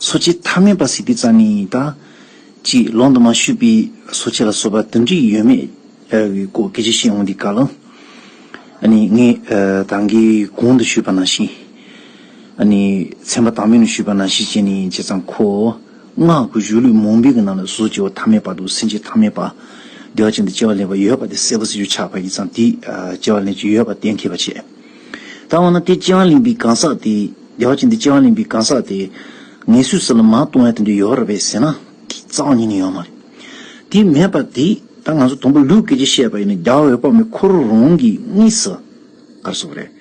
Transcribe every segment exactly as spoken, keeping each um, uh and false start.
འཚོ་བྱེད་ཐ་མལ་པ་ཟེར་དུས་ཙང་ནི་ད། ཅིག་ལུང་དུ་མ་ཞུགས་པའི་འཚོ་བྱེད་ལ་སོགས་པ་དེ་འདྲའི་ཡོད་མེད་ཀྱི་སྐོར་སྐད་ཆ་བཤད་འོང་དུས་སྐབས་ལ། ཨ་ནི་ངས་ད་གིན་གོང་དུ་ཞུས་པ་ནང་བཞིན། ཨ་ནི་ཚན་པ་དང་པོའི་ནང་ཞུས་པ་ནང་བཞིན་བྱས་ནས་བྱས་ཙང་ཁོ། སྔགས་ཀྱི་གཞུང་ལུགས་མང་པོའི་གི་ནང་ལ་གཟུགས་ཀྱི་བ་ཐ་མལ་པ་དང་སེམས་ཅན་ཐ་མལ་པ། བདེ་བ་ཅན་དུ་སྐྱེ་བ་ལེན་པ་ཡོད་པ་དེ་གསལ་པོ་ཞེ་པོ་ཆགས་པ་ཡིན་ཙང་དེ་སྐྱེ་བ་ལེན་རྒྱུ་ཡོད་པ་གཏན་འཁེལ་བ་བྱས། ད་འོ་ན་དེ་སྐྱེ་བ་ལེན་པའི་གང་ཟག་དེ་བདེ་བ་ཅན་དུ་སྐྱེ་བ་ལེན་པའི་གང་ཟག་དེ་ངན་གསོས་སུ་ལ་མར་གཏོང་ཡ་དེ་འདྲ་ཡོད་རེད་པས་ཟེར་ན་རྩ་བ་ཉིད་ནས་ཡོད་མ་རེད། དེ་མེད་པ་དེ་ད་ང་ཚོ་དང་པོ་ལུགས་སྐད་ཆ་བཤད་པ་ཡིན་ན་རྒྱལ་བ་འོད་དཔག་མེད་ཁོ་རང་རང་གིས་དངོས་སུ་ག་རེ་གསུངས་པ་རེད།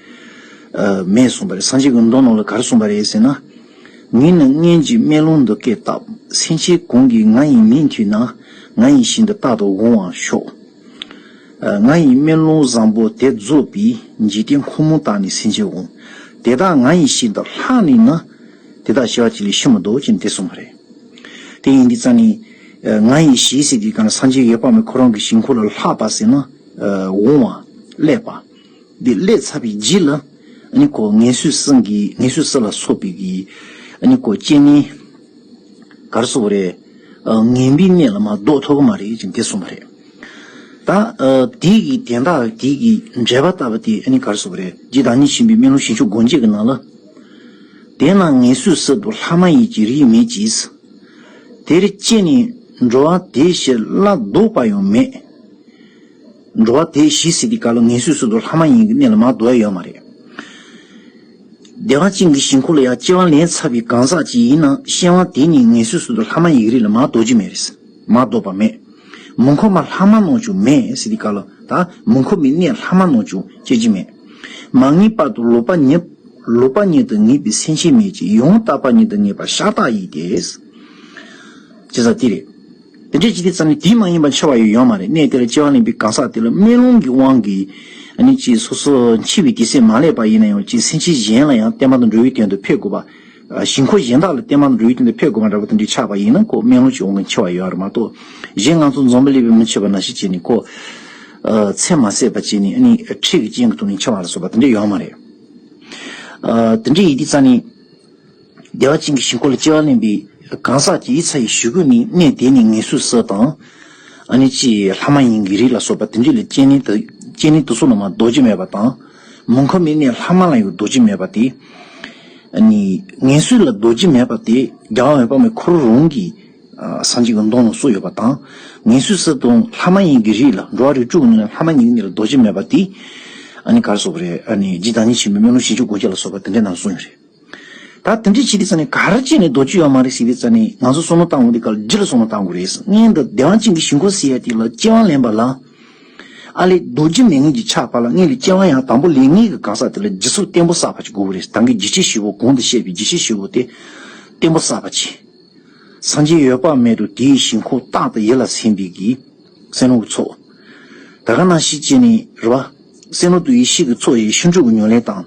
མེད་གསུངས་པ་རེད། སངས་རྒྱས་ཀྱི་མདོ་ནང་ལ་ག་རེ་གསུངས་པ་རེད་ཟེར་ན། ངས་ནི་སྔོན་གྱི་སྨོན་ལམ་འདི་སྐད་བཏབ། སེམས་ཅན་གང་གིས་ང་ཡི་མིང་ཐོས་ན། ང་ཡི་ཞལ་འདི་རྟག་ཏུ་དགོངས་པར་ཤོག་ང་ཡི་སྨོན་ལམ་བཟང་པོ་དེ་རྫོགས་པའི། འཇིག་རྟེན་ཁོ་མོ་དག་ནི་སེམས་ཅན་འོང་། དེ་དག་ང་ཡི་ཞལ་འདི་ལྷག་ནས་ན། དེ་དག་ཞི་བ་ཅིག་ལས་ཤི་མི་འདུག་ཅེས་དེ་གསུངས་པ་རེད། དེ་ཡིན་དུས་ཙང་ནི། ང་ཡི་ཞལ་ཟེར་དུས་གང་ལ་སངས་རྒྱས་འོད་དཔག་མེད་ཁོ་རང་གི་ཞལ་འཁོར་ལ་ལྷག་པ་ཟེར་ན། འོང་བ། སླེབས་པ། འདི་སླེབས་ཚར་བའི་རྗེས་ལ། ཨ་ནི་ཁོ་ངན་གསོས་སུ་གི་ངན་གསོས་སུ་ལ་སོགས་པའི་གི། ཨ་ནི་ཁོ་སྐྱེ་གནས། ག་རེ་ཟེར་དགོས་རེད། ངན་པའི་གནས་ལ་མར་ལྡོག་ཐུབ་ཀྱི་མ་རེད་ཅེས་དེ་གསུངས་པ་རེད། ད། དེའི་གི་དན་རྟགས་དེའི་གི་འགྲེལ་པ་ལྟ་བུ་དེ་ཨ་ནི་ག་རེ་ཟེར་དགོས་རེད། རྗེ་བདག་ཉིད་ཆེན་པོའི་སྨོན་ལམ་ཞིང་མཆོག་སྒོ་འབྱེད་ཀྱི་ནང་ལ། དེས་ན་ངན་གསོས་སུ་དུ་ལྷ་མ་ཡིན་གྱི་རིགས་མེད་ཀྱིས། དེར་སྐྱེས་ནས་འགྲོ་བ་དེ་ཞིག་སླར་ལྡོག་པ་ཡང་མེད། འགྲོ་བ་དེ་ཞིག་ཟེར་དུས་སྐབས་ལ་ངན་གསོས་སུ་དུ་ལྷ་མ་ཡིན་གྱི་གནས་ལ་མར་ལྡོག་ཡ་ཡོད་མ་རེད། བདེ་བ་ཅན་གྱི་ཞིང་ཁམས་ལ་ཡང་སྐྱེ་བ་ལེན་ཚར་བའི་གང་ཟག་ཅིག་ཡིན་ན་སྐྱེ་བ་དེ་ནི་ངན་གསོས་སུ་དུ་ལྷ་མ་ཡིན་གྱི་རིགས་ལ་མར་ལྡོག་རྒྱུ་མེད་རེད། མར་ལྡོག་པ་མེད། མི་ཁོམ་པ་ལྷག་མ་རྣམས་ཀྱང་མེད་ཟེར་དུས་སྐབས་ལ་ད་མི་ཁོམ་པའི་གནས་ལྷག་མ་རྣམས་ཀྱང་སྐྱེ་རྒྱུ་མེད། མ་ངེས་པ་དང་ལོག་པ་ཉིད། ལོག་པ་ཉིད་དུ་ངེས་པའི་སེམས་ཅན་མེད་ཅིང་ཡང་དག་པ་ཉིད་དུ་ངེས་པ་ཤ་སྟག་ཡིན་ཏེ། ཅེས་པ་དེ་རེད། དེ་འདྲ་ཅིག་དེ་ཙམ་ནི་དེ་མ་ཡིན་པ་འཆི་བ་ཡང་ཡོད་མ་རེད། གནས་དེ་ལ་སྐྱེ་བ་ལེན་པའི་གང་ཟག་དེ་ལ་སྨོན་ལམ་གྱི་དབང་གིས་ཨ་ནི་ཅིག་སོ་སོ་འཆི་བའི་དུས་ཚོད་མ་སླེབས་པ་ཡིན་ན་ཡང་ཅིག་སེམས་ཅན་གཞན་ལ་ཡང་བསྟན་པ་དང་འགྲོ་བའི་དོན་དུ་ཕེབས་དགོས་པ། ཞིང་ཁམས་གཞན་དག་ལ་བསྟན་པ་དང་འགྲོ་བའི་དོན་དུ་ཕེབས་དགོས་པ་འདྲ་པོ་དེ་འདྲ་ཆགས་པ་ཡིན་ན་ཁོ་སྨོན་ལམ་གྱི་དབང་གིས་འཆི་བ་ཡོད་རེད་མ་གཏོགས། གཞན་ང་ཚོ་འཛོམས་པ་ལས་པའི་མི་འཆི་བ་ནང་བཞིན་བྱས་ནས་ཁོ། ཚེ་མ་ཟད་པ་བྱས་ནས་ཨ་ནི་ཁྲིད་ཀྱི་རྐྱེན་གྱི་ཐོག་ནས་འཆི་བ་ལ་སོགས་པ་དེ་འདྲ་ཡོད་མ་རེད། དེ་འདྲ་ཡིན་དུས་ཙང་ནི། བདེ་བ་ཅན་གྱི་ཞིང་ཁམས་ལ་སྐྱེ་བ་ལེན་པའི་གང་ཟག་ཅིག་ཡིན་ཚར་བའི་གཞུག་གུ་ནི་གནས་དེ་ནི་ངན་གསོས་སུ་དང་། ཨ་ནི་ཅི་ལྷ་མ་ཡིན་གྱི་རིགས་ལ་སོགས་པ་དེ་འདྲ་ལ་སྐྱེ་གནས་དུ་སྐྱེ་གནས་དུ་སོགས་ལ་མར་ལྡོག་རྒྱུ་མེད་པ་དང་། མི་ཁོམ་པའི་གནས་ལྷག་མ་ལ་ཡང་ལྡོག་རྒྱུ་མེད་པ་དེ། ཨ་ནི་ངན་གསོས་ལ་ལྡོག་རྒྱུ་མེད་པ་དེ་རྒྱལ་བ་འོད་དཔག་མེད་ཁོ་རང་གི་སངས་རྒྱས་ཀྱི་མདོ་ནང་གསུངས་ཡོད་པ་དང་། ངན་གསོས་སུ་དང་ལྷ་མ་ཡིན་གྱི་རིགས་ལ་འགྲོ་བ་རིགས་དྲུག་གི་ནང་ལྷ་མ་ཡིན་གྱི་གནས་ལ་ལྡོག་རྒྱུ་མེད་པ་དེ། ཨ་ནི་ག་རེ་ཟེར་དགོས་རེད། ཨ་ནི་རྗེ་བདག་ཉིད་ཆེན་པོའི་སྨོན་ལམ་ཞིང་མཆོག་སྒོ་འབྱེད་ལ་སོགས་པ་དེ་འདྲའི་ནང་གསུངས་ཡོད་རེད། ད་དེ་འདྲའི་བྱས་དུས་ཙང་ནས་ག་རེ་བྱས་ནས་ལྡོག་རྒྱུ་ཡོད་མ་རེད་ཟེར་དུས་ཙང་ནས་ང་ཚོ་བསམ་བློ་བཏང་འོང་དུས་སྐབས་ལ་རྒྱུ་ལ་བསམ་བློ་བཏང་དགོས་རེད། སྔོན་དུ་བདེ་བ་ཅན་གྱི་ཞིང་ཁམས་ཟེར་ཡ་དེ་ལ་སྐྱེ་བ་ལེན་པ་ལ། ཨ་ལས་ལྡོག་རྒྱུ་མེད་མཁན་གྱི་ཆགས་པ་ལ་སྔོན་ལ་སྐྱེ་བ་ཡང་དང་པོ་ལེན་མཁན་གྱི་གང་ཟག་དེ་ལ་རྒྱུ་ཚོགས་བརྟན་པོ་བསགས་པ་ཅིག་དགོས་ཀྱི་རེད། ད་གིན་རྒྱུ་རྐྱེན་བཞི་པོ་གོང་དུ་བཤད་པའི་རྒྱུ་རྐྱེན་བཞི་པོ་དེ་བརྟན་པོ་བསགས་པ་ཅིག་སངས་རྒྱས་འོད་དཔག་མེད་དུ་དེའི་ཞིང་ཁམས་རྟག་ཏུ་ཡིད་ལ་སེམས་པའི་གི་སེམས་ལུགས་ཀྱི་ཚོགས། ད་ག་ནང་བཞིན་བྱས་ནས་རེད་བ། སེམས་ལུགས་དང་ཡེ་ཤེས་ཀྱི་ཚོགས་ཡི་ཤིན་ཏུ་གི་ཉམས་ལེན་དང་།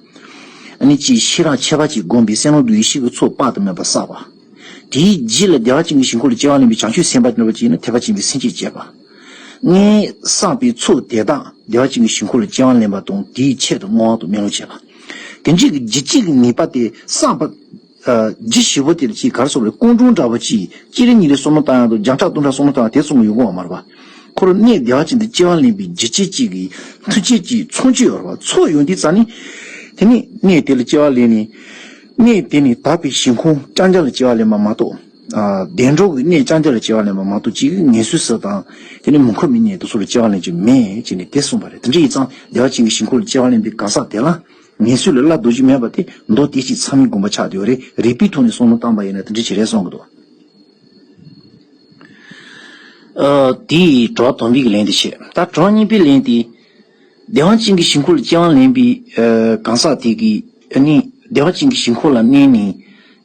ཨ་ནི་ཅིག་ཤེས་རབ་ཁྱད་པར་ཅན་བསྒོམས་པའི་སེམས་ལུགས་དང་ཡེ་ཤེས་ཀྱི་ཚོགས་དཔག་ཏུ་མེད་པ་བསགས་པ། དེའི་རྗེས་ལ་བདེ་བ་ཅན་གྱི་ཞིང་ཁམས་ལ་སྐྱེ་བ་ལེན་པའི་བྱང་ཆུབ་སེམས་དཔའ་འདྲ་བ་ཅིག་ཡིན་ན་ཐེག་པ་ཆེན་པོའི་སེམས་བསྐྱེད་བྱེད་པ། སྔོན་བསགས་པའི་ཚོགས་དེ་དག་བདེ་བ་ཅན་གྱི་ཞིང་ཁམས་ལ་སྐྱེ་བ་ལེན་པ་དང་དེའི་ཆེད་དུ་བསྔོ་བ་དང་སྨོན་ལམ་བྱེད་པ། དེ་འདྲའི་གི་རྒྱུ་གཅིག་གི་ངེས་པ་དེ་བསགས་པ། རྒྱུ་བཞི་པོ་དེ་ལ་ཅིག་ག་རེ་ཟེར་དགོས་རེད། སྐར་གྲངས་འདྲ་པོ་ཅིག་གཅིག་རེ་གཉིས་རེ་བསམ་བློ་བཏང་ཡག་དང་བརྒྱ་ཕྲག་སྟོང་ཕྲག་བསམ་བློ་བཏང་ཡག་དེ་ཙམ་ཡོང་གི་ཡོད་མ་རེད་པ། ཁོ་རང་གནས་བདེ་བ་ཅན་དུ་སྐྱེ་བ་ལེན་པའི་རྒྱུ་རྐྱེན་གཅིག་གི་མཐུ་རྐྱེན་གཅིག་ཚོགས་ཆོས་ཡོད་རེད་པ། ཚོགས་ཡོང་དུས་ཙང་ནི། དེ་ནི་གནས་དེ་ལ་སྐྱེ་བ་ལེན་ནས། གནས་དེ་ནི་དག་པའི་ཞིང་ཁམས་ལྕང་སྐྱ་ལ་སྐྱེ་བ་ལེན་པ་མ་གཏོགས། བདེ་འགྲོ་གི་གནས་ལྕང་སྐྱ་ལ་སྐྱེ་བ་ལེན་པ་མ་གཏོགས་གཅིག་གི་ངན་གསོས་སུ་དང་། དེ་ནི་མི་ཁོམ་པའི་གནས་དེ་ཚོ་ལ་སྐྱེ་བ་ལེན་རྒྱུ་མེད་ཅེས་ནི་དེ་གསུངས་པ་རེད། དེ་འདྲ་ཡིན་ཙང་བདེ་བ་ཅན་གྱི་ཞིང་ཁམས་ལ་སྐྱེ་བ་ལེན་པའི་གང་ཟག་དེ་ལ། ངན་གསོས་ལ་སླར་ལྡོག་རྒྱུ་མེད་པ་དེ་མདོ་སྡེ་བཞིའི་ཚད་མའི་དགོངས་པ་ཆགས་བསྡད་ཡོད་རེད། རིགས་པའི་ཐོག་ནས་བསམ་བློ་བཏང་པ་ཡིན་ན་དེ་འདྲ་ཞིག་རེད་གསུང་གི་འདུག་ཨ། དེ་ཡི་དྲི་བ་དང་པོའི་ལན་དེ་བྱས། ད་དྲི་བ་གཉིས་པའི་ལན་དེ། བདེ་བ་ཅན་གྱི་ཞིང་ཁམས་ལ་སྐྱེ་བ་ལེན་པའི་ཨ་གང་ཟག་དེ་གིས་ཨ་ནི་བདེ་བ་ཅན་གྱི་ཞིང་ཁམས་ལ་གནས་ནས་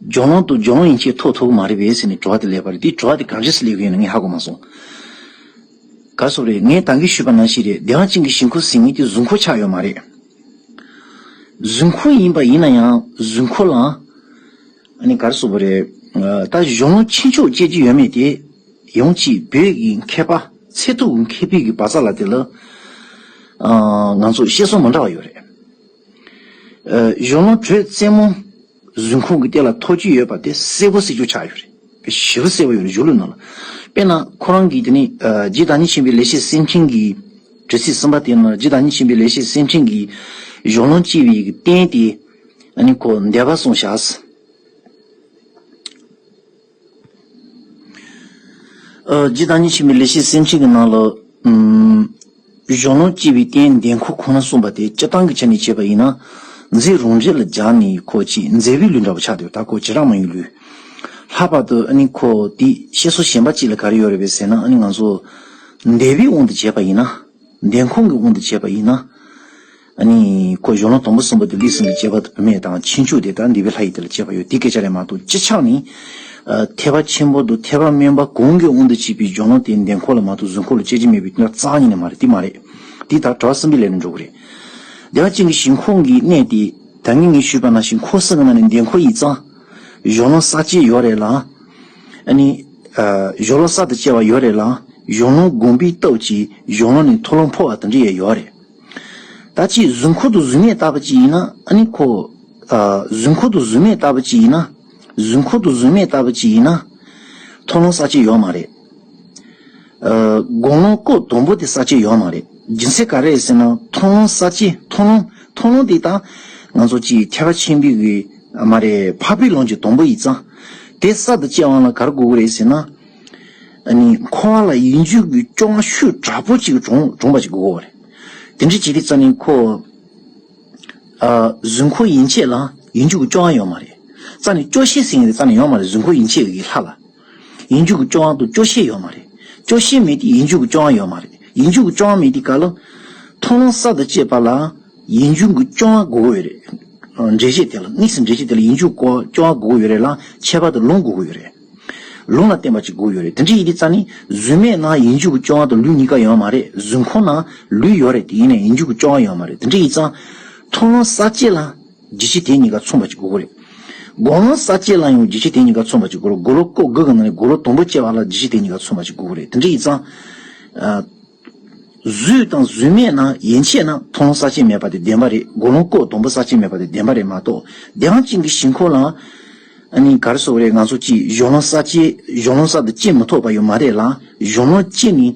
སྦྱོར་ལམ་དང་སྦྱོར་བ་ཡན་ཆད་ཐོབ་ཐུབ་ཀྱི་མ་རེད་པས་ཟེར་ནས་དྲི་བ་དེ་སླེབས་པ་རེད། དེ་དྲི་བ་དེ་ག་འདྲས་སེ་སླེབས་ཀྱི་ཡོད་ན་ངས་ཧ་གོ་མ་སོང་། ག་རེ་ཟེར་དགོས་རེད། ངས་ད་གིན་ཞུས་པ་ནང་བཞིན་རེད། བདེ་བ་ཅན་གྱི་ཞིང་ཁམས་ཟེར་མཁན་དེ་གཟུགས་ཁམས་ཆགས་ཡོད་མ་རེད། གཟུགས་ཁམས་ཡིན་པ་ཡིན་ན་ཡང་གཟུགས་ཁམས་ལ། ཨ་ནི་ག་རེ་ཟེར་དགོས་རེད། ད་གཞུང་ལུགས་ཆོས་མཆོག་ཅེས་ཀྱི་ཡོད་མེད་དེ། ཡང་ཅིག་བོད་ཀྱི་མཁས་པ་ཚད་ཐུབ་ཀྱི་མཁས་པའི་གི་བག་ཚ་ལ་དེ་ལ། ང་ཚོ་བཤད་སྲོལ་མི་འདྲ་བ་ཡོད་རེད། གཞུང་ལུགས་དྲོད་རྩེ་མོ། གཟུགས་ཁོག་གི་སྟེང་ལ་ཐོགས་བཅུད་ཡོད་པ་དེ་གསལ་པོ་གསལ་ཆོག་ཆགས་ཡོད་རེད། ཞེ་པོ་གསལ་པོ་ཡོད་རེད་གཞུང་ལུགས་ནང་ལ། དཔེར་ན་ཁོ་རང་གིས་དེ་ནི་ཨ་རྗེ་བདག་ཉིད་ཆེན་པོའི་ལེགས་བཤད་སེམས་འཕྲིན་གྱི་དྲི་ཚིག་གསུམ་པ་དེ་ནང་རྗེ་བདག་ཉིད་ཆེན་པོའི་ལེགས་བཤད་སེམས་འཕྲིན་གྱི་གཞུང་ལུགས་སྐྱེ་བའི་རྟེན་དེ་ཨ་ནི་ཁོ་འདས་པ་གསུངས་བཞག་ཨ་རྗེ་བདག་ཉིད་ཆེན་པོའི་ལེགས་བཤད་སེམས་འཕྲིན་གྱི་ནང་ལ་ཨམ་གཞུང་ལུགས་སྐྱེ་བའི་རྟེན་འདས་འཁོར་ཁོ་ན་གསུངས་པ་དེ་སྤྱིར་བཏང་གི་ཆ་ནས་བྱས་པ་ཡིན་ན། མཛེ་རང་རིགས་ལ་སྦྱར་ནས་ཁོ་ཅིག་མཛེ་བའི་ལུས་འདྲ་བོ་ཆགས་འདུག་ད་ཁོ་བྱེ་བྲག་སྨྲ་བའི་ལུས། ལྷག་པར་དུ་ཨ་ནི་ཁོ་དེ་བཤད་སྲོལ་གཞན་པ་ཅིག་ལ་ག་རེ་ཡོད་རེད་པས་ཟེར་ན། ཨ་ནི་ང་ཚོ་འདས་པའི་དབང་དུ་བྱས་པ་ཡིན་ན། འདས་འཁོར་གྱི་དབང་དུ་བྱས་པ་ཡིན་ན། ཨ་ནི་ཁོ་གཞུང་ལུགས་དང་པོ་གསུམ་པོ་དེ་ལུས་སེམས་ཀྱི་བྱེད་པ་དང་བུད་མེད་དང་ཕྱིན་ཅི་ལོག་དེ་དག་འདས་པའི་ལྷ་ཡི་དེ་ལ་བྱེད་པ་ཡོད་དེ་སྐད་ཆ་རེད་མ་གཏོགས། སྤྱི་ཆ་ནི་ཨ་ཐེག་པ་ཆེན་པོ་དང་ཐེག་པ་དམན་པ་གང་གི་དབང་དུ་བྱས་པའི་གཞུང་ལུགས་དེ་འདས་འཁོར་ལ་མ་གཏོགས་གཟུགས་འཁོར་ལ་སྐྱེ་རྒྱུ་མེད་པའི་དོན་རྩ་བ་ཉིད་ནས་མ་རེད། དེ་མ་རེད། དེ་ད་གྲྭ་བ་གསུམ་པའི་ལས་ནས་འགྲོ་གི་རེད། བདེ་བ་ཅན་གྱི་ཞིང་ཁམས་ཀྱི་གནས་དེ་ད་ངས་ངས་ཞུས་པ་ནང་བཞིན་འཁོར་གསུམ་གྱི་ནང་ནས་འདས་འཁོར་ཡིན་ཙང་། གཞུང་ལུགས་གསར་བཅད་ཡོད་རེད་ལ། ཨ་ནི་ཨ་གཞུང་ལུགས་གསར་དུ་བཅད་པ་ཡོད་རེད་ལ། གཞུང་ལུགས་དགོངས་པའི་སྟོབས་ཀྱིས་གཞུང་ལུགས་ནས་མཐོ་ལོང་འཕོ་བ་དེ་འདྲ་ཡང་ཡོད་རེད། ད་ཅི་གཟུགས་འཁོར་དང་གཟུགས་མེད་ལྟ་བུ་ཅིག་ཡིན་ན་ཨ་ནི་ཁོ། ཨ་གཟུགས་འཁོར་དང་གཟུགས་མེད་ལྟ་བུ་ཅིག་ཡིན་ན། གཟུགས་འཁོར་དང་གཟུགས་མེད་ལྟ་བུ་ཅིག་ཡིན་ན། མཐོང་ལོང་གསར་བཅད་ཡོད་མ་རེད། ཨ་སྒོམ་ལུགས་སྐབས་དང་པོ་དེ་གསར་བཅད་ཡོད་མ་རེད། རྒྱུ་མཚན་ག་རེ་རེད་ཟེར་ན། མཐོང་ལོང་གསར་བཅད་མཐོང་ལོང་མཐོང་ལོང་དེ་དང་། ང་ཚོ་ཅིག་ཐེག་པ་ཆེན་པོའི་གི་མ་རེད། འཕགས་པའི་ལུང་གི་དང་པོ་ཡིན་ཙང་། དེ་གསར་དུ་བཅད་དབང་ལ་ག་རེ་དགོས་ཀྱི་རེད་ཟེར་ན། ཨ་ནི་འཁོར་བ་ལ་ཡིད་འཇུག་གི་སྐྱོ་བ་ཤུགས་དྲག་པོ་ཅིག་གྲོངས་གྲོངས་པ་ཅིག་དགོས་ཀྱི་རེད། དེ་འདྲ་བྱེད་དུས་རྩ་ནས་ཁོ། ཨ་གཟུགས་འཁོར་ཡན་ཆད་ལ་ཡིད་འཇུག་གི་སྐྱོ་བ་ཡོད་མ་རེད། རྩ་ནས་སྐྱོ་ཤས་ཟེར་མཁན་དེ་རྩ་ནས་ཡོད་མ་རེད། གཟུགས་འཁོར་ཡན་ཆད་ཀྱི་ལྷ་ལ། ཡིད་འཇུག་གི་སྐྱོ་བ་དང་སྐྱོ་ཤས་ཡོད་མ་རེད། སྐྱོ་ཤས་མེད་དུས་ཡིད་འཇུག་གི་སྐྱོ་བ་ཡོད་མ་རེད། ཡིད་འཇུག་གི་སྐྱོ་བ་མེད་དུས་ག་ལ། མཐོང་ལོང་གསར་དུ་བཅད་པ་ལ་ཡིད་འཇུག་གི་སྐྱོ་བ་དགོས་ཀྱི་ཡོད་རེད། འགྲེལ་བཤད་དེ་ལ་དམིགས་སུ་འགྲེལ་བཤད་དེ་ལ་ཡིད་འཇུག་གི་སྐྱོ་བ་དགོས་ཀྱི་ཡོད་རེད་ལ། ཁྱད་པར་དུ་ལུང་དགོས་ཀྱི་ཡོད་རེད། ལུང་ལ་བརྟེན་པ་ཅིག་དགོས་ཀྱི་ཡོད་རེད། དེ་འདྲ་ཡིན་དུས་རྩ་ནས་གཟུགས་མེད་ནང་ཡིད་འཇུག་གི་སྐྱོ་བ་དང་ལུས་གཉིས་ཀ་ཡོད་མ་རེད། གཟུགས་འཁོར་ནང་ལུས་ཡོད་རེད། དེ་ཡིན་ནའི་ཡིད་འཇུག་གི་སྐྱོ་བ་ཡོད་མ་རེད། དེ་འདྲ་ཡིན་ཙང་། མཐོང་ལོང་གསར་བཅད་ལ་རྒྱུ་ཆ་དེ་གཉིས་ཀ་མཚུངས་པ་ཅིག་དགོས་ཀྱི་རེད། སྒོམ་ལུགས་གསར་བཅད་ལ་ཡང་རྒྱུ་ཆ་དེ་གཉིས་ཀ་མཚུངས་པ་ཅིག་དགོས་རེད། སྒོམ་ལུགས་སྐབས་དགུ་གི་ནང་ནས་སྒོམ་ལུགས་དང་པོ་བཅད་པ་ལ་རྒྱུ་ཆ་དེ་གཉིས་ཀ་མཚུངས་པ་ཅིག་དགོས་ཀྱི་རེད། དེ་འདྲ་ཡིན་ཙང་། ཨ་གཟུགས་དང་གཟུགས་མེད་ནང་ཡན་ཆད་ན་མཐོང་ལོང་གསར་བཅད་མེད་པ་དེ་བདེན་པ་རེད། སྒོམ་ལུགས་སྐབས་དང་པོ་གསར་བཅད་མེད་པ་དེ་བདེན་པ་རེད་མ་གཏོགས། བདེ་བ་ཅན་གྱི་ཞིང་ཁམས་ལ་ཨ་ནི་ག་རེ་ཟེར་དགོས་རེད། ང་ཚོ་ཅིག་གཞུང་ལུགས་གསར་བཅད་གཞུང་ལུགས་གསར་དུ་བཅད་མི་ཐུབ་པ་ཡོད་མ་རེད་ལ། གཞུང་ལུགས་བཅད་ནས་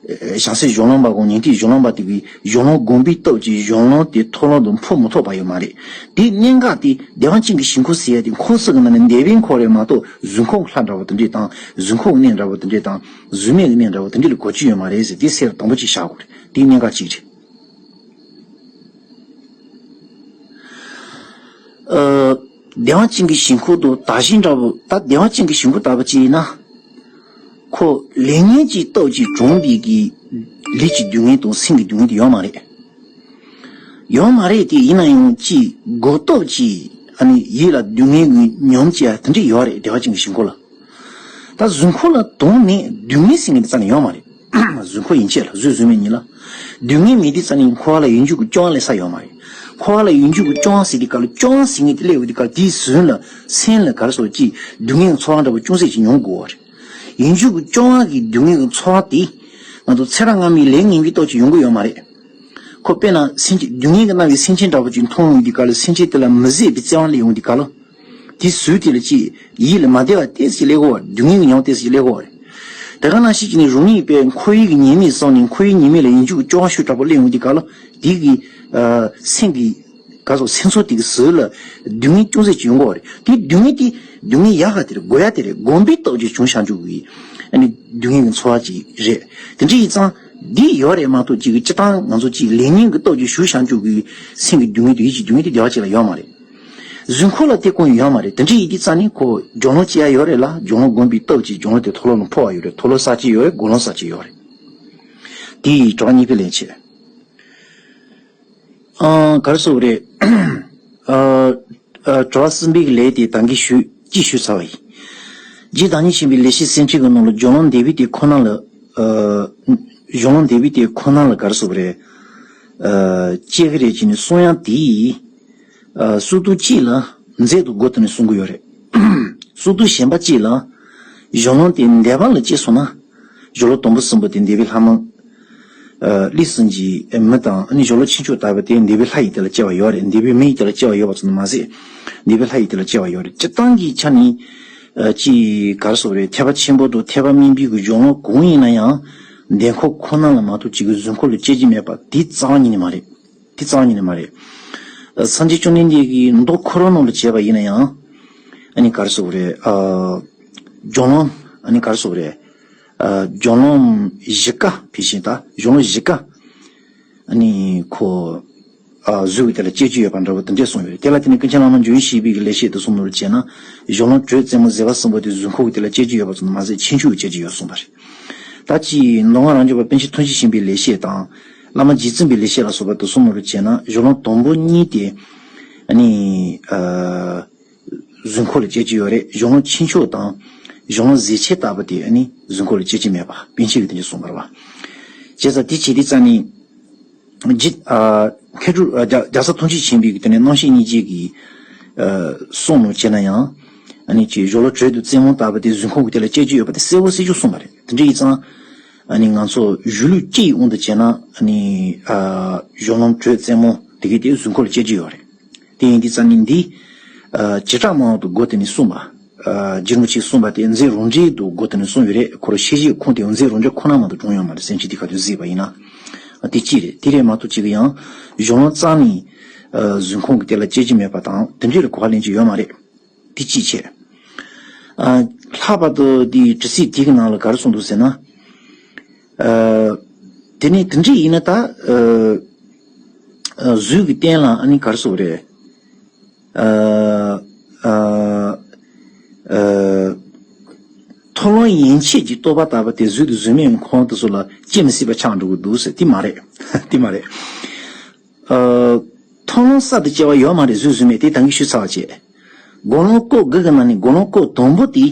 ཨ་བྱང་སེམས་གཞུང་ལམ་པ་དང་ཉན་ཐོས་གཞུང་ལམ་པ་དེ་གི་གཞུང་ལུགས་དགོངས་པའི་སྟོབས་ཀྱིས་གཞུང་ལུགས་དེ་མཐོ་ལོང་དུ་འཕོ་མི་ཐུབ་པ་ཡོད་མ་རེད། དེའི་གནད་འགག་དེ་བདེ་བ་ཅན་གྱི་ཞིང་ཁམས་ཟེར་ཡ་དེ་འཁོར་གསུམ་གྱི་ནང་ནས་འདས་པའི་འཁོར་རེད་མ་གཏོགས། གཟུགས་འཁོར་གྱི་ལྷ་འདྲ་བོ་དེ་འདྲས་དང་། གཟུགས་འཁོར་གྱི་གནས་འདྲ་བོ་དེ་འདྲས་དང་། གཟུགས་མེད་ཀྱི་གནས་འདྲ་བོ་དེ་འདྲས་ལ་གོ་རྒྱུ་ཡོད་མ་རེད་ཟེར། དེ་གསལ་དང་པོ་གཅིག་བཞག་དགོས་རེད། དེའི་གནད་འགག་གཅིག་རེད། ཨ་བདེ་བ་ཅན་གྱི་ཞིང་ཁམས་དང་དག་ཞིང་འདྲ་བོ། ད་བདེ་བ་ཅན་གྱི་ཞིང་ཁམས་ལྟ་བུ་ཅིག་ཡིན་ན། ཁོ་ལས་ཉོན་གྱི་སྟོབས་ཀྱིས་གྲོངས་པའི་གི་ལུས་ཀྱི་སྡུག་བསྔལ་དང་སེམས་ཀྱི་སྡུག་བསྔལ་དེ་ཡོད་མ་རེད། ཡོད་མ་རེད་དེ། ཡིན་ན་ཡང་ཅིག་སྒོམ་སྟོབས་ཀྱིས་ཨ་ནི་ཡིད་ལ་སྡུག་བསྔལ་གྱི་ཉམས་ཀྱི་དེ་འདྲས་ཡོད་རེད། བདེ་བ་ཅན་གྱི་ཞིང་ཁམས་ལ། ད་གཟུགས་འཁོར་ལ་དོན་མེད། སྡུག་བསྔལ་ཟེར་མཁན་དེ་རྩ་ནས་ཡོད་མ་རེད། གཟུགས་འཁོར་ཡན་ཆད་ལ། གཟུགས་གཟུགས་མེད་གཉིས་ལ། སྡུག་བསྔལ་མེད་དུས་རྩ་ནས་འཁོར་བ་ལ་ཡིད་འཇུག་གི་སྐྱོ་བ་སླེབས་ས་ཡོད་མ་རེད། འཁོར་བ་ལ་ཡིད་འཇུག་གི་སྐྱོ་བ་ཟེར་དུས་སྐབས་ལ། སྐྱོ་བ་ཟེར་མཁན་དེ་སླེབས་ཡོང་དུས་སྐབས་ལ། དེའི་ཟུར་ལ་སེམས་ལ་ག་རེ་ཟེར། ཅིག་སྡུག་བསྔལ་གྱི་ཚོར་བ་འདྲ་བོ་ཅུང་ཟད་ཅིག་མྱོང་དགོས་པ་རེད། ཡིད་འཇུག་གི་སྐྱོ་བ་གི་སྡུག་བསྔལ་གྱི་ཚོར་བ་དེ་ང་ཚོ་ཚེ་རབས་སྔ་མའི་ལས་ངན་པའི་སྟོབས་ཀྱིས་ཡོང་གི་ཡོད་མ་རེད། ཁོ་དཔེར་ན་སེམས་ཅན་སྡུག་བསྔལ་གྱིས་མནར་བའི་སེམས་ཅན་འདྲ་བོ་ཅིག་མཐོང་ཡོང་དུས་སྐབས་ལ། སེམས་ཅན་དེ་ལ་མི་བཟོད་པའི་བརྩེ་བ་སླེབས་ཡོང་དུས་སྐབས་ལ། དེའི་ཟུར་དེ་ལ་ཅིག་ཡིད་ལ་མ་བདེ་བ་ཏོག་ཙམ་སླེབས་ཀྱི་ཡོད་རེད། སྡུག་བསྔལ་གྱི་ཉམས་ཏོག་ཙམ་སླེབས་ཀྱི་ཡོད་རེད། དེ་ག་ནང་བཞིན་བྱས་ནས་རང་ཉིད་པའི་འཁོར་བའི་གི་ཉེས་དམིགས་བསམས་ནས། འཁོར་བའི་ཉེས་དམིགས་ལ་ཡིད་འཇུག་གི་སྐྱོ་བ་ཤུགས་དྲག་པོ་སླེབས་ཡོང་དུས་སྐབས་ལ། དེ་གི་ཨ་སེམས་ཀྱི་ག་རེ་ཟེར། སེམས་ཚོར་དེ་གི་ཟུར་ལ་སྡུག་བསྔལ་ཅུང་ཟད་ཅིག་ཡོང་གི་ཡོད་རེད། དེ་སྡུག་བསྔལ་དེ་སྡུག་བསྔལ་ཡག་ག་དེ་རེད། དགོས་ཡ་དེ་རེད། སྒོམ་པའི་སྟོབས་ཀྱིས་བྱུང་བཞག་འཇུག་གི་ཨ་ནི་སྡུག་བསྔལ་གྱི་ཚོར་བ་ཅིག་རེད། དེ་འདྲ་ཡིན་ཙང་འདི་ཡོད་རེད་མ་གཏོགས། ཅིག་སྤྱིར་བཏང་ང་ཚོ་ཅིག་ལས་ངན་གྱི་སྟོབས་ཀྱིས་ཞུགས་བཞག་འཇུག་གི་སེམས་ཀྱི་སྡུག་བསྔལ་དང་ཡིད་ཀྱི་སྡུག་བསྔལ་དེ་བདེ་བ་ཅན་ལ་ཡོད་མ་རེད། གཟུགས་འཁོར་ལ་དེ་ཀུན་ཡོད་མ་རེད། དེ་འདྲ་ཡིན་དུས་རྩ་ནས་ཁོ་སྦྱོར་ལམ་སྐྱེ་ཡ་ཡོད་རེད་ལ། སྦྱོར་ལམ་སྒོམ་པའི་སྟོབས་ཀྱིས་སྦྱོར་ལམ་དེ་མཐོ་ལོང་ལ་འཕོ་བ་ཡོད་རེད། མཐོ་ལོང་གསར་བཅད་ཡོད་རེད། སྒོམ་ལམ་གསར་བཅད་ཡོད་རེད། དེ་ཡི་གྲོགས་གཉིས་ཀའི་ལན་བྱེད། ཨང་། ག་རེ་ཟེར་དགོས་རེད། ཨ་ཨ་གྲོགས་གསུམ་པའི་ལས་དེ་ད་གིན་ཞུས། གཅིག་ཞུས་ཚར་བ་ཡིན། རྗེ་བདག་ཉིད་ཆེན་པོའི་ལེགས་བཤད་སེམས་འཕྲིན་གྱི་ནང་ལ་སྦྱོར་ལམ་འདས་པའི་དེ་ཁོ་ན་ལ། ཨ་སྦྱོར་ལམ་འདས་པའི་དེ་ཁོ་ན་ལ་ག་རེ་ཟེར་དགོས་རེད། ཨ་སྐྱེ་གི་རེད་ཅེས་ནས་གསུང་ཡག་དེ། ཨ་སུ་དུ་གཅིག་ལ་མཛད་དུ་དགོས་དུ་ནས་གསུང་གི་ཡོད་རེད། སུ་དུ་གཞན་པ་གཅིག་ལ་གཞུང་ལམ་དེ་འདས་པ་ལ་སྐྱེས་སོང་ན། གཞུང་ལམ་དང་པོ་གསུམ་པོ་དེ་འདས་པའི་ལྷ་མོ། ཨ་ལས་ཟིན་གྱི་མི་དང་ཨ་ནི་གཞུང་ལུགས་ཆོས་ཕྱོགས་ལྟ་བུ་དེ་འདས་པའི་ལྷ་ཡི་དེ་ལ་སྐྱེ་བ་ཡོད་རེད། འདས་པའི་མི་ཡི་དེ་ལ་སྐྱེ་བ་ཡོད་པ་ཙམ་དུ་མ་ཟད། འདས་པའི་ལྷ་ཡི་དེ་ལ་སྐྱེ་བ་ཡོད་རེད། སྤྱིར་བཏང་གི་ཆ་ནས་ཨ་ཅིག་ག་རེ་ཟེར་དགོས་རེད། ཐེག་པ་ཆེན་པོ་དང་ཐེག་པ་དམན་པའི་གི་གཞུང་ལུགས་གང་ཡིན་ན་ཡང་། འདས་འཁོར་ཁོ་ན་ལ་མ་གཏོགས་ཅིག་གི་གཟུགས་འཁོར་ལ་སྐྱེ་རྒྱུ་མེད་པ་དེ་རྩ་བ་ཉིད་ནས་མ་རེད། དེ་རྩ་བ་ཉིད་ནས་མ་རེད། ཨ་སངས་རྒྱས་བཅོམ་ལྡན་འདས་ཀྱི་མདོ་འཁོར་ལོ་ནང་ལ་བྱས་པ་ཡིན་ན་ཡང་། ཨ་ནི་ག་རེ་ཟེར་དགོས་རེད། ཨ་གཞུང་ལུགས་ཨ་ནི་ག་རེ་ཟེར་དགོས་རེད། ཨ་གཞུང་ལུགས་བཞི་ཀ་ཕལ་ཆེར་ད་གཞུང་ལུགས་བཞི་ཀ་ཨ་ནི་ཁོ་ཨ་གཟུགས་ཀྱི་དེ་ལ་སྐྱེ་རྒྱུ་ཡོད་པ་འདྲ་བོ་དེ་འདྲས་གསུངས་ཡོད་རེད། དེ་ལ་བརྟེན་ནས་ཀུན་མཁྱེན་བླ་མ་འཇམ་དབྱངས་བཞད་པའི་གི་ལེགས་བཤད་དེ་གསུམ་ནོར་བྱས་ན། གཞུང་ལུགས་དྲོད་རྩེ་མོ་ཟད་པ་གསུམ་པོ་དེ་གཟུགས་འཁོར་གྱི་དེ་ལ་སྐྱེ་རྒྱུ་ཡོད་པ་ཙམ་དུ་མ་ཟད་ཁྱེའུ་ཆུང་གི་སྐྱེ་རྒྱུ་ཡོད་གསུངས་པ་རེད། ད་ཅི་མདོ་སྔགས་རང་རྒྱུད་པ་པཎ་ཆེན་ཐུགས་རྗེ་ཆེན་པོའི་ལེགས་བཤད་དང་། བླ་མ་རྗེ་བཙུན་པའི་ལེགས་བཤད་ལ་སོགས་པ་དེ་གསུམ་ནོར་བྱས་ན་གཞུང་ལུགས་དང་པོ་གཉིས་དེ། ཨ་ནི་ཨ་གཟུགས་འཁོར་ལ་སྐྱེ་རྒྱུ་ཡོད་རེད། གཞུང་ལུགས་ཆོས་ཕྱོགས་དང་། གཞུང་ལུགས་ཟད་འཆད་ལྟ་བུ་དེ་ཨ་ནི་གཟུགས་འཁོར་ལ་སྐྱེ་རྒྱུ་མེད་པ་པཎ་ཆེན་གྱིས་དེ་འདྲ་གསུངས་པ་རེད་བ། བྱས་ཙང་དེ་བྱས་དུས་ཙང་ནི། རྗེ་ཨ་མཁས་གྲུབ་ཨ་རྒྱ་རྒྱལ་ཚབ་ཐུགས་རྗེ་ཆེན་པོའི་གི་དེ་ནས་རྣམ་བཤད་སྙིང་རྗེ་གི་ཨ་གསུང་ནང་བྱས་ན་ཡང་། ཨ་ནི་ཅིག་གཞུང་ལུགས་དྲོད་དང་རྩེ་མོ་ལྟ་བུ་དེ་གཟུགས་འཁོར་གྱི་དེ་ལ་སྐྱེ་རྒྱུ་ཡོད་པ་དེ་གསལ་པོ་གསལ་རྐྱང་གསུངས་པ་རེད། དེ་འདྲ་ཡིན་ཙང་། ཨ་ནི་ང་ཚོ་གཞུང་ལུགས་སྤྱི་ཡི་དབང་དུ་བྱས་ན་ཨ་ནི་ཨ་གཞུང་ལུགས་དྲོད་རྩེ་མོ་དེ་གའི་དེ་གཟུགས་འཁོར་ལ་སྐྱེ་རྒྱུ་ཡོད་རེད། དེ་ཡིན་དུས་ཙང་ནི་འདི་ཨ་བྱེ་བྲག་སྨྲ་བ་དང་སྒོ་དེ་ནས་གསུངས་པ། ཨ་རྗེ་རིན་པོ་ཆེས་གསུངས་པ་དེ་མཛད་རང་འགྲེལ་དུ་སྒོ་དེ་ནས་གསུངས་ཡོད་རེད། ཁོ་རང་ཤེས་བྱའི་ཁུངས་དེ་མཛད་རང་འགྲེལ་ཁོ་ན་མ་གཏོགས་བྱུང་ཡོད་མ་རེད། སེམས་ཅན་དེ་ག་དུས་གཟིགས་པ་ཡིན་ན། ཨ་དེ་གཅིག་རེད། དེ་རེད་མ་གཏོགས་གཅིག་གི་ཡང་གཞུང་ལུགས་རྩ་ནས་ཨ་གཟུགས་འཁོར་གྱི་དེ་ལ་སྐྱེ་རྒྱུ་མེད་པ་དང་དེ་འདྲའི་ལ་གོ་བ་ལེན་རྒྱུ་ཡོད་མ་རེད། དེ་གཅིག་བྱས། ཨ་ལྷག་པར་དུ་དེའི་དྲི་ཚིག་དེ་གི་ནང་ལ་ག་རེ་གསུངས་འདུག་ཟེར་ན། ཨ་དེ་ནས་དེ་འདྲ་ཡིན་ན་ད་ཨ་ཨ་གཟུགས་ཀྱི་རྟེན་ལ་ཨ་ནི་ག་རེ་ཟེར་དགོས་རེད། ཨ་ཨ་ཨ་མཐོང་ལམ་ཡན་ཆད་ཀྱི་རྟོག་པ་ལྟ་བུ་དེ་གཟུགས་དང་གཟུགས་མེད་ཀྱི་ཁམས་དེ་ཚོ་ལ་སྐྱེ་མི་སྲིད་པ་ཆགས་འགྲོ་གི་འདུག་ཟེར། དེ་མ་རེད། དེ་མ་རེད། ཨ་མཐོང་ལམ་གསར་དུ་སྐྱེ་བ་ཡོད་མ་རེད། གཟུགས་གཟུགས་མེད་དེ་ད་གིན་ཞུས་ཚར་བ་བྱས། དགེ་སློང་སྐོར་དགུ་གི་ནང་ནས་དགེ་སློང་སྐོར་དང་པོ་དེ།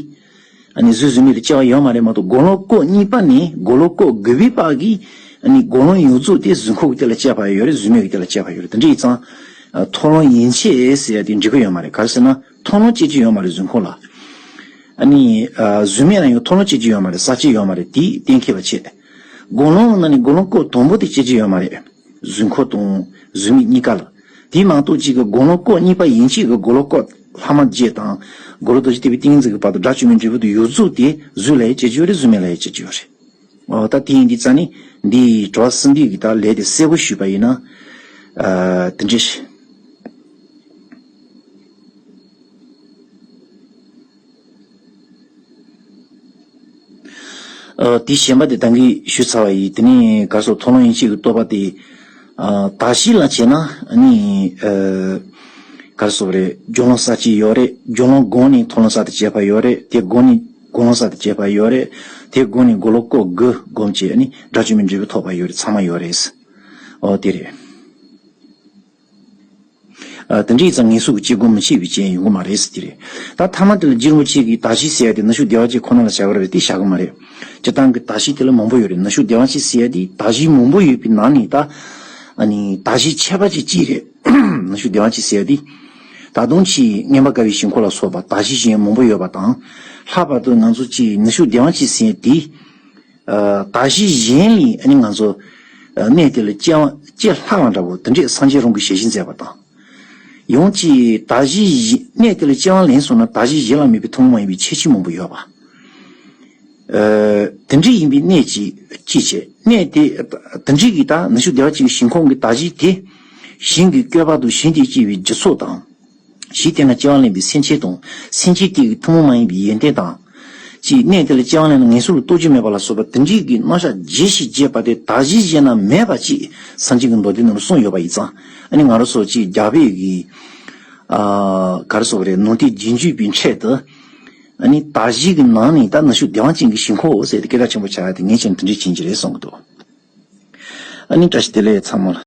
ཨ་ནི་གཟུགས་གཟུགས་མེད་དུ་སྐྱེ་བ་ཡོད་མ་རེད་མ་གཏོགས། དགེ་སློང་སྐོར་གཉིས་པ་ནས་དགེ་སློང་སྐོར་དགུ་པའི་བར་གྱི་ཨ་ནི་དགེ་སློང་ཡོངས་རྫོགས་དེ་གཟུགས་འཁོར་གྱི་དེ་ལ་སྐྱེ་བ་ཡོད་རེད། གཟུགས་མེད་ཀྱི་དེ་ལ་སྐྱེ་བ་ཡོད་རེད། དེ་འདྲ་ཡིན་ཙང་། ཨ་མཐོང་ལམ་ཡན་ཆད་ཟེར་ཡ་དེ་འགྲིག་གི་ཡོད་མ་རེད། ག་རེ་ཟེར་ན་མཐོང་ལམ་སྐྱེ་རྒྱུ་ཡོད་མ་རེད་གཟུགས་འཁོར་ལ། ཨ་ནི་ཨ་གཟུགས་མེད་ལ་ཡང་མཐོང་ལམ་སྐྱེ་རྒྱུ་ཡོད་མ་རེད། ས་བཅད་ཡོད་མ་རེད། དེ་གཏན་འཁེལ་བ་བྱས། དགེ་སློང་ནང་ནས་དགེ་སློང་སྐོར་དང་པོ་དེ་སྐྱེ་རྒྱུ་ཡོད་མ་རེད། གཟུགས་འཁོར་དང་གཟུགས་མེད་གཉིས་ཀ་ལ། དེ་མ་གཏོགས་གཅིག་གི་དགེ་སློང་སྐོར་གཉིས་པ་ཡན་ཆད་ཀྱི་དགེ་སློང་སྐོར་ལྷག་མ་བརྒྱད་དང་། དགེ་སློང་རྡོ་རྗེ་ཐེག་པའི་ཏིང་ངེ་འཛིན་གྱི་བར་དུ་དགྲ་བཅོམ་པའི་འབྲས་བུ་དེ་ཡོངས་རྫོགས་དེ་གཟུགས་ལ་ཡང་སྐྱེ་རྒྱུ་ཡོད་རེད། གཟུགས་མེད་ལ་ཡང་སྐྱེ་རྒྱུ་ཡོད་རེད། འོ་ད་དེ་ཡིན་དུས་ཙང་ནི་འདིའི་དྲི་བ་གསུམ་པའི་གི་ད་ལན་དེ་གསལ་པོ་ཞུས་པ་ཡིན་ན། ཨ་དེ་འདྲ་ཞིག་ཨ་དེ་གཞན་པ་དེ་ད་གིན་ཞུས་ཚར་བ་ཡིན། དེ་ནས་ག་རེ་ཟེར། མཐོང་ལམ་ཡན་ཆད་ཀྱི་རྟོག་པ་དེ། ཨ་དག་གཞི་ལ་བྱས་ན་ཨ་ནི་ཨ་ག་རེ་ཟེར་རེད། དགེ་སློང་གསར་སྐྱེས་ཡོད་རེད། དགེ་སློང་སྒོམ་ནས་མཐོང་ལམ་གསར་དུ་སྐྱེས་པ་ཡོད་རེད། དེ་སྒོམ་ནས་དགེ་སློང་གསར་དུ་སྐྱེས་པ་ཡོད་རེད། དེ་སྒོམ་ནས་དགེ་སློང་སྐོར་དགུ་སྒོམ་བྱས་ཨ་ནི་དགྲ་བཅོམ་པའི་འབྲས་བུ་ཐོབ་པ་ཡོད་རེད། ཚང་མ་ཡོད་རེད། ཨོ་དེ་རེད། ཨ་དེ་འདྲ་ཡིན་ཙང་ངེས་སོ་གི་སྐྱེ་སྒོ་མི་ཆད་པའི་རྐྱེན་ཡོང་གི་མ་རེད་ཟེར་གྱི་རེད། ད་ཐ་མ་དེ་ལ་རྗེ་རིན་པོ་ཆེ་གིས་དག་གཞི་ཟེར་ཡ་དེ་ནུབ་ཕྱོགས་བདེ་བ་ཅན་ཁོ་ན་ལ་བྱ་དགོས་རེད་དེ་བཞག་གི་མ་རེད། སྤྱིར་བཏང་གི་དག་གཞི་དེ་ལ་མང་པོ་ཡོད་རེད། ནུབ་ཕྱོགས་བདེ་བ་ཅན་ཟེར་ཡ་དེ་དག་གཞི་མང་པོ་ཡོད་པའི་ནང་ནས་ད་ཨ་ནི་དག་གཞི་ཁྱད་པར་ཅན་གཅིག་རེད། ནུབ་ཕྱོགས་བདེ་བ་ཅན་ཟེར་ཡ་དེ། ད་དུང་ཕྱིས་མངོན་པར་དགའ་བའི་ཞིང་ཁམས་ལ་སོགས་པ་དག་གཞི་གཞན་མང་པོ་ཡོད་པ་དང་། ལྷག་པར་དུ་ང་ཚོ་ཕྱིས་ནུབ་ཕྱོགས་བདེ་བ་ཅན་ཟེར་ཡ་དེ། ཨ་དག་གཞི་གཞན་ལས་ཨ་ནི་ང་ཚོ་ཨ་གནས་དེ་ལ་སྐྱེ་བ་སྐྱེ་སླ་བ་འདྲ་པོ་དེ་འདྲས་སངས་རྒྱས་རང་གི་ཞལ་བཞེས་མཛད་པ་དང་། ཡང་ཅིག་དག་གཞི་གཞན་གནས་དེ་ལ་སྐྱེ་བ་ལེན་སོང་ན་དག་གཞི་གཞན་ལ་མེད་པའི་ཐུན་མོང་མ་ཡིན་པའི་ཁྱད་ཆོས་མང་པོ་ཡོད་པ། ཨ་དེ་འདྲས་ཡིན་པའི་གནས་ཅིག་ཅིག་བྱས། གནས་དེ་དེ་འདྲས་ཀྱི་ད་ནུབ་ཕྱོགས་བདེ་བ་ཅན་གྱི་ཞིང་ཁམས་ཀྱི་དག་གཞི་དེ་གཞན་གྱི་བཀོད་པ་དང་གཞན་དེ་སྐྱེ་བའི་རྒྱུ་ཚོགས་དང་། གཞི་དེ་ན་སྐྱེ་བ་ལེན་པའི་སེམས་ཅན་དང་། སེམས་ཅན་དེ་གི་ཐུན་མོང་མ་ཡིན་པའི་ཡོན་ཏན་དང་། ཅིག་གནས་དེ་ལ་སྐྱེ་བ་ལེན་ན་ངན་སོང་ལ་རྟོག་རྒྱུ་མེད་པ་ལ་སོགས་པ་དེ་འདྲའི་གི་རྣམ་གཞག་བརྗོད་ཞིང་རྒྱས་པ་དེ་དག་གཞི་གཞན་ན་མེད་པ་ཅིག་སངས་རྒྱས་ཀྱི་མདོ་སྡེ་ནང་ལ་གསུངས་ཡོད་པ་ཡིན་ཙང་། ཨ་ནི་ང་རང་ཚོ་ཅིག་རྒྱ་བོད་ཀྱི་ཨ་ག་རེ་ཟེར་དགོས་རེད། ནང་བསྟན་རྒྱུན་སྤྱོད་པའི་ཁྲོད་དུ། ཨ་ནི་དག་གཞི་གི་ནང་ནས་ད་ནུབ་ཕྱོགས་བདེ་བ་ཅན་གྱི་ཞིང་ཁམས་ཟེར་ཏེ་སྐད་གྲགས་ཆེན་པོ་ཆགས་ཡ་དེ་ངས་ཀྱང་དེ་འདྲའི་བྱེད་ཀྱི་རེད་བསམ་གྱི་འདུག་ཨ་ནི་བཀྲ་ཤིས་བདེ་ལེགས་ཚང་མ་ལ།